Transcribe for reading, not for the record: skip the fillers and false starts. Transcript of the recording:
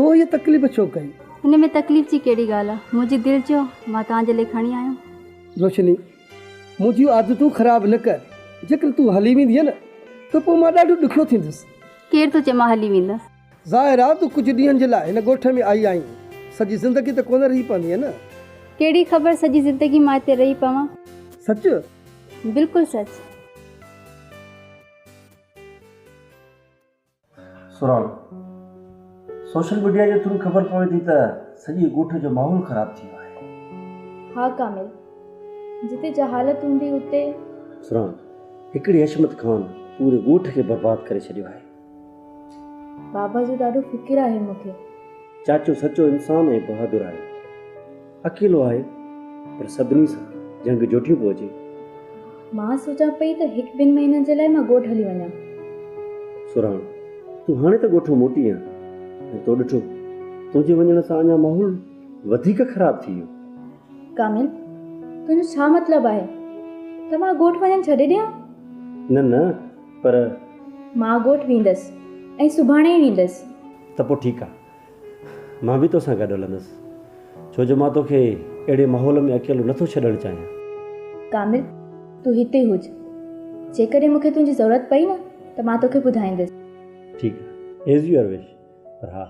تو هيء تڪليف ڇو ڪئي؟ ان ۾ تڪليف جي ڪهڙي ڳالهه آ؟ منهنجي دل چيو، مان توهان جي لاء کڻي آيم. روشني، منهنجيون عادتون خراب نه ڪر. جيڪڏهن تون هلي ويندينء نه ته پوء مان ڏاڍو ڏکيو ٿيندس. ڪير ٿو چئي مان هلي ويندس؟ ظاهر آ تون ڪجهه ڏينهن جي لاء هن ڳوٺ ۾ آئي آهين. سڄي زندگي ته ڪونه رهي پوندينء نه؟ ڪهڙي خبر سڄي زندگي مان هتي رهي پوان. سچ؟ بلڪل سچ. سران، سوشل ميڊيا جي ٿرو خبر پوي ٿي ته سڄي ڳوٺ جو ماحول خراب ٿي ويو آهي. ها ڪامل، جتي جهالت هوندي اتي. سران، هڪڙي حشمت خان پوري ڳوٺ کي برباد ڪري ڇڏيو آهي. بابا جو ڏاڍو فڪر آهي مون کي. چاچو سچو انسان ۽ بهادر آهي. اڪيلو آهي پر سڀني سان جنگ جوٽيون پيو اچي. مان سوچان پئي ته هڪ ٻن مهينن جي لاء مان ڳوٺ هلي وڃان. سرهاڻ، تون هاڻي ته ڳوٺو موٽي آن ۽ تو ڏٺو تنهنجي وڃڻ سان اڃا ماحول وڌيڪ خراب ٿي ويو. ڪامل، تنهنجو ڇا مطلب آهي ته مان ڳوٺ وڃڻ ڇڏي ڏيان؟ نه نه پر. مان ڳوٺ ويندس ۽ سڀاڻي ئي ويندس. ته پوء ٺيڪ آ. مان به توسان گڏ هلندس، ڇو جو مان توکي اهڙي ماحول ۾ اڪيلو نٿو ڇڏڻ چاهيان. ڪامل، تون هتي هج. جيڪڏهن مون کي تنهنجي ضرورت پئي نه ته مان توکي ٻڌائيندس. ٺيڪ آهي، ايز your وش، پر ها.